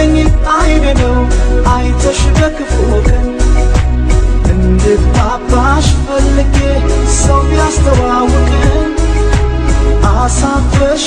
የጠበቀኝ አይኔ ነው አይተሽ በክፉ ቀን እንድግባባሽ ፈልጌ ሰው ቢያስተዋውቅን አሳፍረሽ።